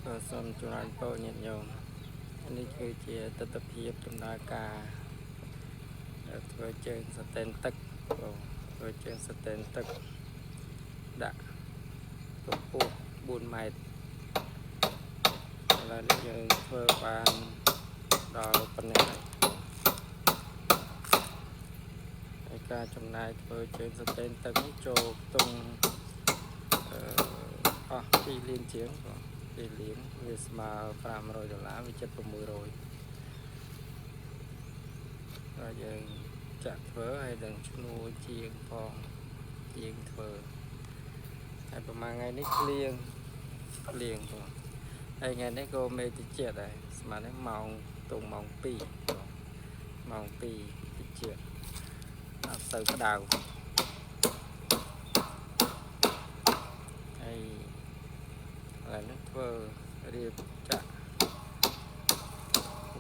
ក៏សូមចម្រើនពរញាតិញោមនេះគឺជាទស្សនភាពដំណើរការធ្វើជើងសតែនទឹកបងធ្វើជើងសតែនទឹកដាក់កម្ពស់4ម៉ែត្រឥឡូវនេះយើងធ្វើបានដល់ប៉ុណ្ណេះហើយហើយការចំណាយធ្វើជើងសតែនទឹកនេះចូលខ្ទង់អឺអស់2លានជាងបង2លានវាស្មើ500ដុល្លារវាជិត600ហើយយើងចាក់ធ្វើហើយនឹងឈ្នួលជាងផងជាងធ្វើហើយប្រហែលថ្ងៃនេះភ្លៀងភ្លៀងបងហើយថ្ងៃនេះក៏មេតិចដែរស្មាននេះម៉ោងតងម៉ោង2បងម៉ោង2តិចអត់សូវក្តៅហើយឥឡូវនេះធ្វើរៀបចាក់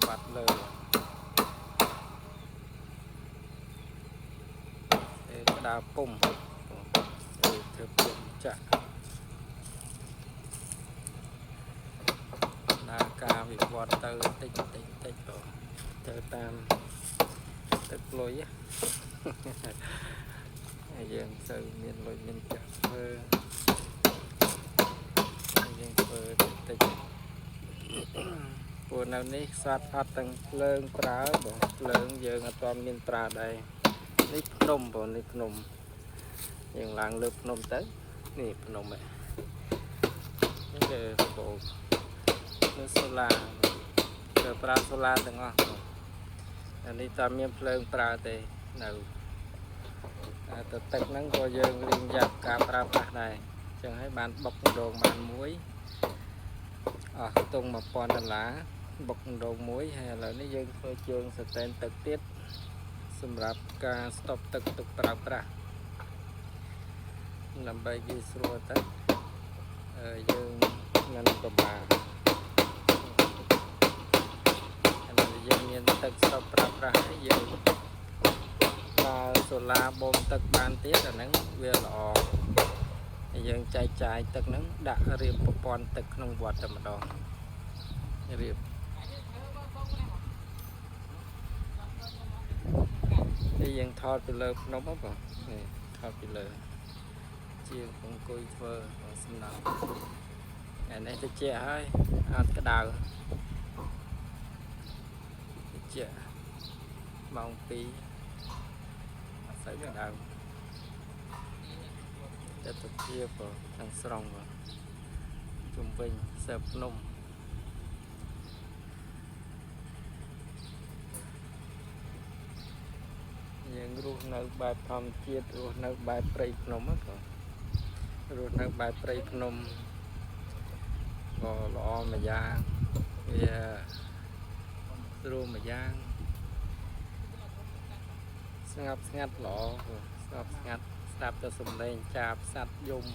បាត់លើក្តៅពុំធ្វើពុំចាក់ដំណើរការវិវត្តទៅតិចតិចតិចបងទៅតាមទឹកលុយហើយយើងសូវមានលុយមានចាក់ធ្វើហើយយើងធ្វើតិចតិចព្រោះនៅនេះសត្វអត់ទាំងភ្លើងប្រើបងភ្លើងយើងអត់ទាន់មានប្រើដែរនេះភ្នំបងនេះភ្នំយើងឡើងលើភ្នំទៅនេះភ្នំហ្នឹងនេះគឺសម្បូរនៅសូឡាគឺប្រើសូឡាទាំងអស់អានេះតើមានភ្លើងប្រើទេនៅតែទឹកហ្នឹងក៏យើងរៀងយ៉ាប់ការប្រើប្រាស់ដែរអញ្ចឹងហើយបានបុកម្ដងបានមួយអស់ខ្ទង់1000ដុល្លារបុកម្ដងមួយហើយឥឡូវនេះយើងធ្វើជើងសតែនទឹកទៀតសម្រាប់ការស្តុបទឹកទុកប្រើប្រាស់ដើម្បីងាយស្រួលទៅយើងមិនពិបាកឥឡូវយើងមានទឹកស្តុបប្រើប្រាស់ហើយយើងប្រើសូឡាបូមទឹកបានទៀតអាហ្នឹងវាល្អហើយយើងចែកចាយទឹកហ្នឹងដាក់រៀបប្រព័ន្ធទឹកក្នុងវត្តតែម្ដងរៀបនេះយើងថតពីលើភ្នំហ៎បងនេះថតពីលើជាងអង្គុយធ្វើសំណង់ថ្ងៃនេះតិចហើយអត់ក្តៅតិចម៉ោង2អត់សូវក្តៅទស្សនភាពទាំងស្រុងបងជុំវិញសើភ្នំយើងរស់នៅបែបធម្មជាតិរស់នៅបែបព្រៃភ្នំហ្នឹងបងរស់នៅបែបព្រៃភ្នំក៏ល្អមួយយ៉ាងវាស្រួលមួយយ៉ាងស្ងប់ស្ងាត់ល្អស្ងប់ស្ងាត់ស្ដាប់តែសំឡេងចាបសัตว์យំ